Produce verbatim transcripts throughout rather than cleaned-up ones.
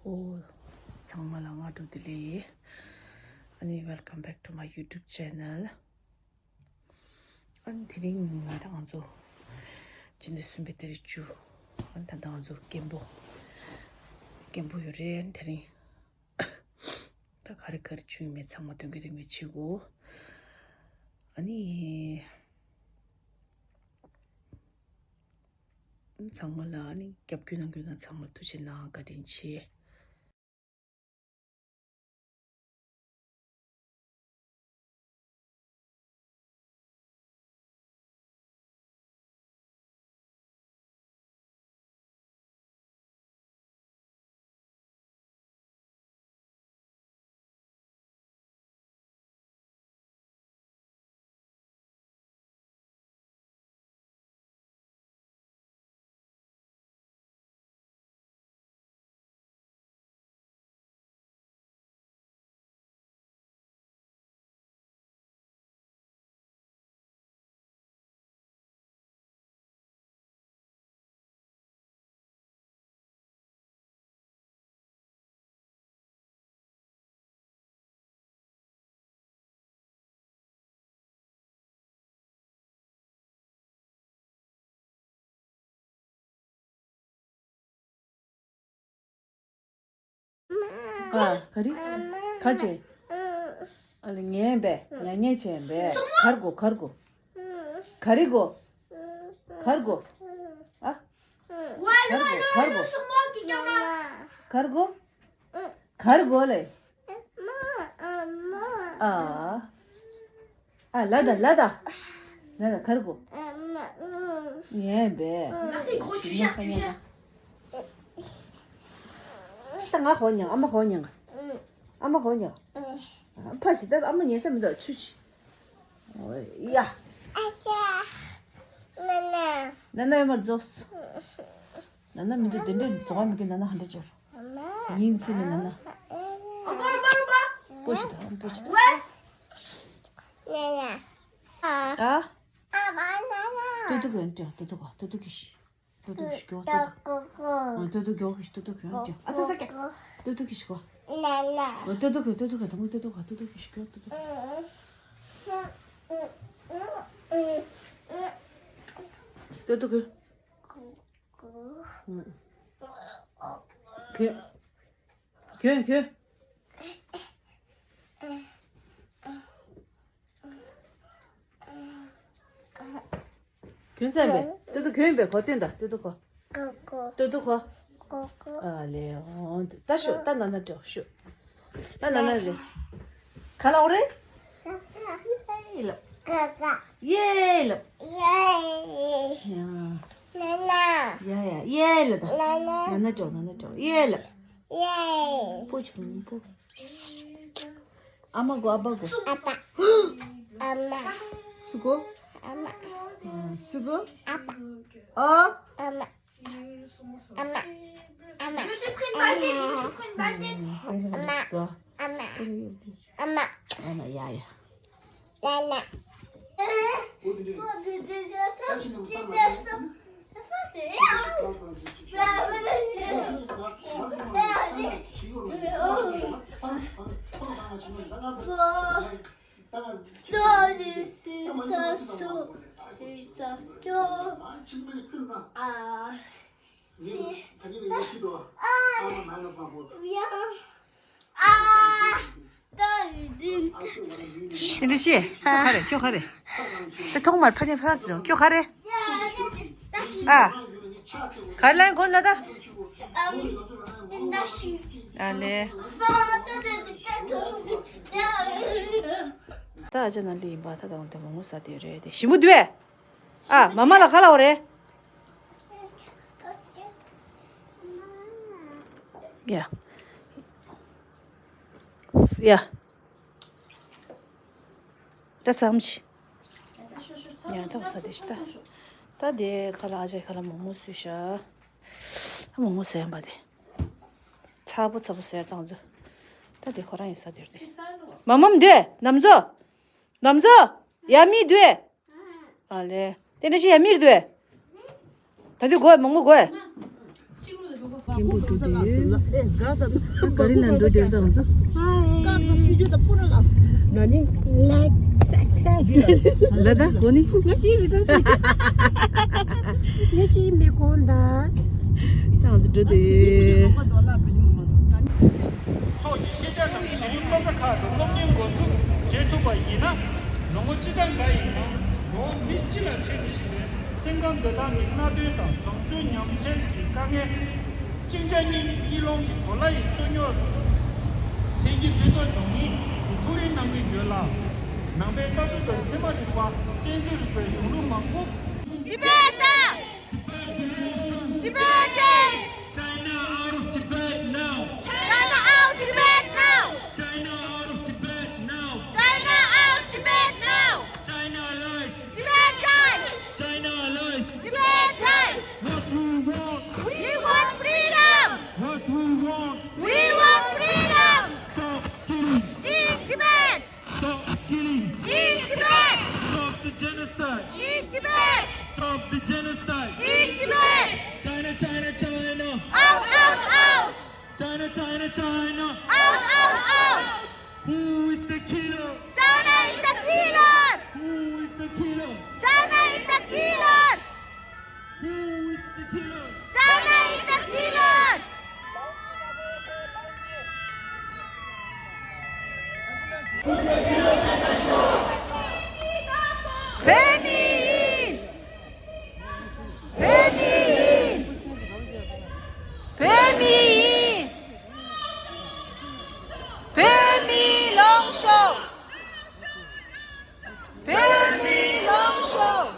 ཨོ། ཚང་མ་ལ་སྔ་དྲོ་བདེ་ལེགས། ཨ་ནི། Welcome back to my YouTube channel. ཨ་ནི་དེ་རིང་ད་ང་ཚོ་སྤྱི་ཟླ་གསུམ་པའི་ཏ་རིག་བཅུ། ཨ་ནི་ད་ལྟ་ང་ཚོ་རྒན་པོ་རྒན་པོ་ཡོད་རེད། ཨ་ནི་དེ་རིང་ད་ག་རེ་ག་རེ་བྱུང་ཡོད་མེད་ཚང་མ་སྟོན་གི་རིང་མེད་བྱེད་དགོས། ཨ་ནི། ཚང་མ་ལ་ཨ་ནི་རྒྱབ་སྐྱོར་གནང་མཁན་ཚང་མ་ཐུགས་རྗེ་གནང་། བཀའ་དྲིན་ཆེ། ཨ། ག་རེ། ག་བྱས། ཨ་ལེ། ངན་པས་ཉ་ཉལ་བྱས་པས། གར་གོ། གར་གོ། ག་རེ་གོ། གར་གོ། ཨ། གར་གོ། གར་གོ། གར་གོ། གར་གོ་ལེ། ཨ། ཨ། ལ་ད། ལ་ད། ལ་ད། གར་གོ། ངན་པས། ད་ང་ཧོ་ཉང་། ཨ་མ་ཧོ་ཉང་། ཨ་མ་ཧོ་ཉང་། ཕ་ཞིག་ད་ཨ་མ་ཉན་ས་མི་འདུག་ཚུལ་ཆི། ཡ། ཨ་ཅག་ན་ན། ན་ན་ཡོད་མར་རྫོགས། ན་ན་མི་འདུག་དེ་འདྲའི་རྫོགས་མི་གི་ན་ན་ཧ་འདྲ་ཅོར། ཉིན་མཚན་མི་ན་ན། པོ་ཆི་ད། པོ་ཆི་ད། ན་ན། ཨ། ཨ་མ་ན་ན། ཏུ་ཏུ་གོན་ཏུ་ཏུ་གོ་ཏུ་ཏུ་གི་ཤི། ཏོ་ཏོ་གི་ཤི་གོ། ཏོ་ཏོ། ཏོ་ཏོ་གི་ཤི། ཏོ་ཏོ་གི་ཤི། ཨ་ས་ས་ཀྱ། ཏོ་ཏོ་གི་ཤི་གོ། ན་ན། ཏོ་ཏོ་གི། ཏོ་ཏོ་གི། ཏོ་ཏོ་གི་ཤི་གོ། ཏོ་ཏོ། ཏོ་ཏོ་གི། གི། གི། གི། གྱོན་ས་ཡིན་པས། ཏོ་ཏོ་གྱོན་པས། གོ་སྟོན་དང་ཏོ་ཏོ་གོ། ཏོ་ཏོ་གོ། ཨ་ལེ། འོང་། ད་ཤོག་ད་ན་ན་འགྲོ་ཤོག་ད་ན་ན་རེད། ག་ལ་འོ་རེད། ཡེ་ལབ། ཡེ་ལབ། ཡེ། ཡ་ཡ་ཡེ་ལབ་ད། ན་ན་འགྲོ། ན་ན་འགྲོ། ཡེ་ལབ། པོ་ཆུང་པོ། ཨ་མ་གོ། ཨ་ཕ་གོ། ཨ་ཕ། ཨ་མ། སུ་གོ། ཨ་མ། སུ་གོ། ཨ་ཕ། ཨ། ཨ་མ། ཨ་མ། ཨ་མ། Je suis pris une balle de tête, je suis pris une balle de tête. ཨ་མ། ཨ་མ། ཨ་མ། ཨ་མ། ཡ་ཡ། ན་ན། དེ་འདྲ་ཤེས། ཁྱོད་ག་རེ། ཁྱོད་ག་རེ། དེ་ཐོག་མར་ཕ་ཉེ་ཕ་ཟེར། ཁྱོད་ག་རེ། ཨ། ག་རེ་ལན་གོ་ལ་ད། ཨ་ལེ། ད་ཨ་ཅག་ནང་ལ་ཡིན་པ་ད་དང་དེ་མོ་ངོ་ས་དེ་རེད་དེ་ཞིམ་པོ་འདུག་ཨེ། ཨ། མ་མ་ལ་ག་ལ་འོ་རེད། ཡ། ཡ། ད་བསམ་ཆི། ཡ་ད་བསམ་དེ་ཤི་ད། ད་དེ་ཁ་ལ་ཨ་ཅག་ཁ་ལ་མོག་མོག་བཟོས་ཤག་མོག་མོག་ཟས་པ་དེ། ཚ་པོ་ཚ་པོ་ཟས་བཏང་ཚོ། ད་དེ་ཁོ་རང་ཡིན་ས་དེར་དེ། མ་མམ་དེ་ནམ་ཚོ། ནམ་ཚོ། ཡ་མི་དུས། ཨ་ལེ། དེ་འདྲ་ཞིག་ཡ་མིར་དུས། ད་དུས་གོ་མང་པོ་གོ། སྐད་འབོད་འགྲོ་དེ་ཡོད། ཨ་ག་རེ་ན་འགྲོ་དེ་དང་། ལ་ད་གོ་ནི། ང་ཤི་མི་གོ་ད། དང་འགྲོ་དེ་ཡོད། སོགས་ཀྱི་ཤེས་བྱ་རྣམས་གཞི་རིམ་སློབ་གྲྭ་ཁག་ཏུ་སློབ་གཉེར་འགོ་འཛུགས་བྱེད་ཐུབ་པ་ཡིན་ན། ལོ་ངོ་སྤྱི་ཟླ་འགའ་ཡི་ནང་འགྲོ་བ་མི་སྤྱི་ལ་འཕྲད་མི་ཤེས་པའི་སེམས་ཁམས་འདོད་སྟངས་ཀྱི་གནད་དོན་དང་བཟང་སྤྱོད་ཉམས་འཆར་གྱི་དཀའ་ངལ། གཅིན་སྙི་གཉིད་སློང་གི་གོ་ལ་ཡི་རྩོད་རྙོག། ཟས་ཀྱི་ཕན་ཐོགས་འབྱུང་ཉེན་གྱི་ཐུགས་རེ་གནང་གི་ཡོད་ལ། ནང་པའི་ལྟ་གྲུབ་དང་ཚད་མ་རིག་པ། གཏན་ཚིགས་རིག་པའི་གཞུང་ལུགས་མང་པོ། Tibet! Tibet! China out of Tibet now! China out Tibet now! China out of Tibet now! China out Tibet now! China lies! Tibet dies! China lies! Tibet dies! What we want! We want freedom! What we want! We want freedom! Stop killing! In Tibet! Stop killing! In Tibet! Stop the genocide! In Tibet! Stop the genocide! In Tibet! China, China, China! Out, out, out! China, China, China! Out, out, out! Who is the killer? China is the killer! Who is the killer? China is the killer! Who is the killer? China is the killer! བོད་མི་ཡིན། བོད་མི་ཡིན། བོད་མི་ཡིན། བོད་མིའི་ལངས་ཕྱོགས། བོད་མིའི་ལངས་ཕྱོགས།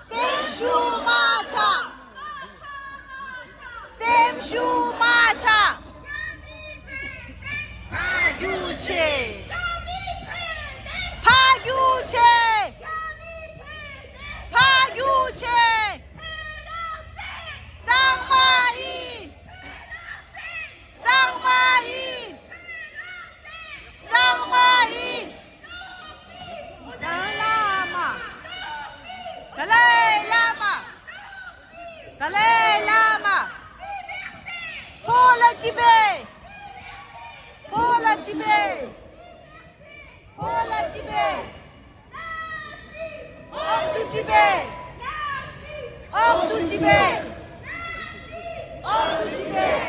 སེམས་ཤུགས་མ་ཆག་སེམས་ཤུགས་མ་ཆག་ཕར་རྒྱུག་ཆེ། ཕར་རྒྱུག་ཆེ། ཕར་རྒྱུག་ཆེ། གཙང་མ་ཡིན། གཙང་མ་ཡིན། གཙང་མ་ཡིན། ཏཱ་ལའི་བླ་མ། ཏཱ་ལའི་བླ་མ། ཏཱ་ལའི་བླ་མ། For the Tibet! For the Tibet! For the Tibet! Hors du Tibet! Hors du Tibet! Hors du Tibet!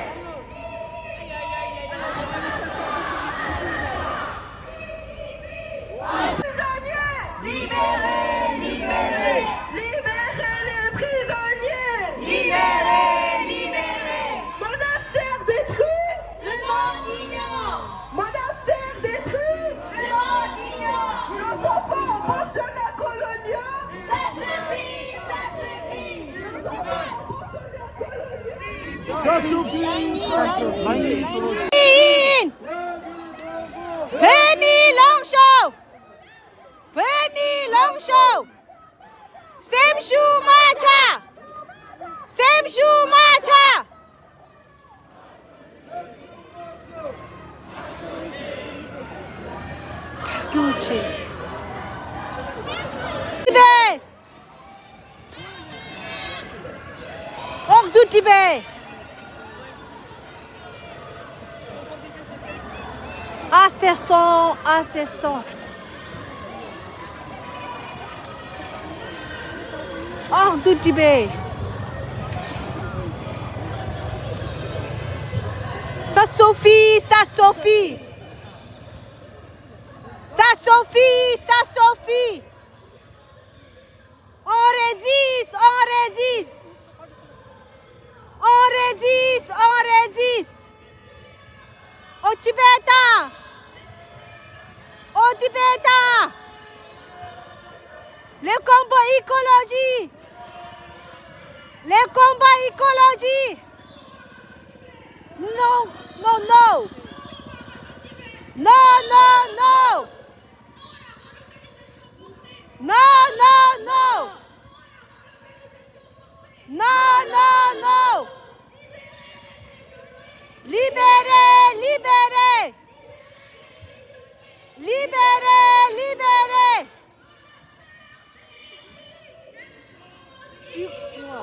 Prisonniers! Libérez, libérez! Libérez les prisonniers! Libérez, libérez! Monastère détruit! Le monde ignore! Monastère détruit! Le monde ignore! Nos enfants en poche de la colonia! Ça suffit, ça suffit! Nos enfants en poche de la colonia! Ça suffit, ça suffit! བོད་མིའི་ལངས་ཕྱོགས། བོད་མིའི་ལངས་ཕྱོགས། སེམས་ཤུགས་མ་ཆག་སེམས་ཤུགས་མ་ཆག་རྒྱུག་ཆེ། Tibet! Hors du Tibet! Assez sont, assez sont. Hors du Tibet. Ça suffit, ça suffit. Ça suffit, ça suffit. On résiste, on résiste. On résiste, on résiste. Aux Tibétains. Aux Tibétains. Les combats écologiques. Les combats écologiques. Non, non, non. Non, non, non. Non, non, non. Non, non, non. Libérez, libérez. Libérez, libérez. Pourquoi?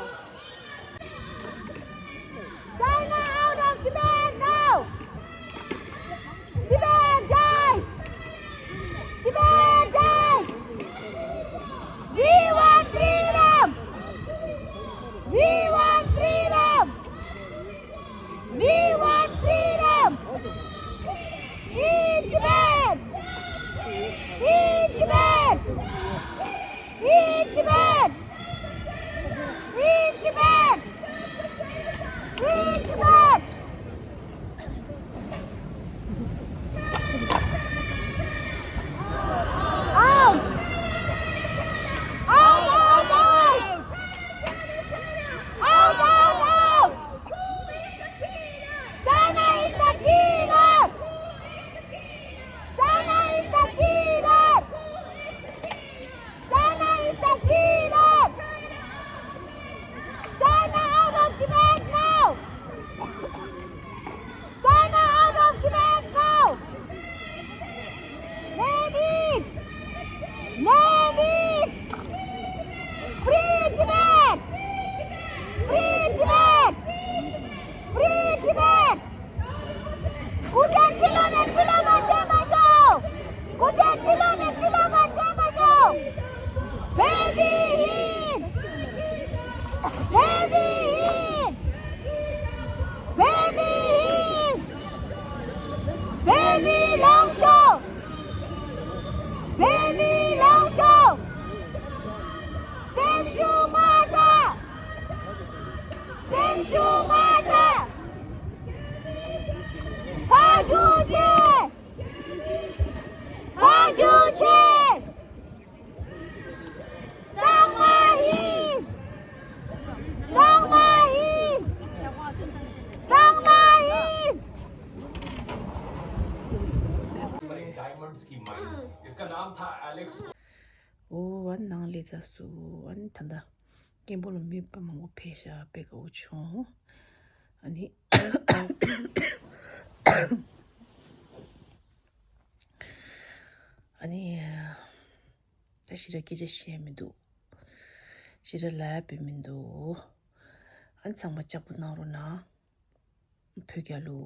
इसकी माई। इसका नाम था एलेक्स। ཨོ་ཨ་ནང་ལས་ཙ་སུ་ཨ་ནི་ད་ལྟ་སྐད་འབོད་ལ་མི་པ་མང་པོ་ཕེབས་ཤག་དཔེ་དགའ་བོ་བྱུང་། ཨ་ནི་ཨ་ནི་ད་ཞེ་དྲག་སྐད་ཆ་བཤད་མི་འདུག་ཞེ་དྲག་ལབ་ཡ་དཔེ་མི་འདུག་ཨ་ནི་ཚང་མ་ལྕགས་པོ་གནང་རོགས་གནང་། བོད་རྒྱལ་ལོ།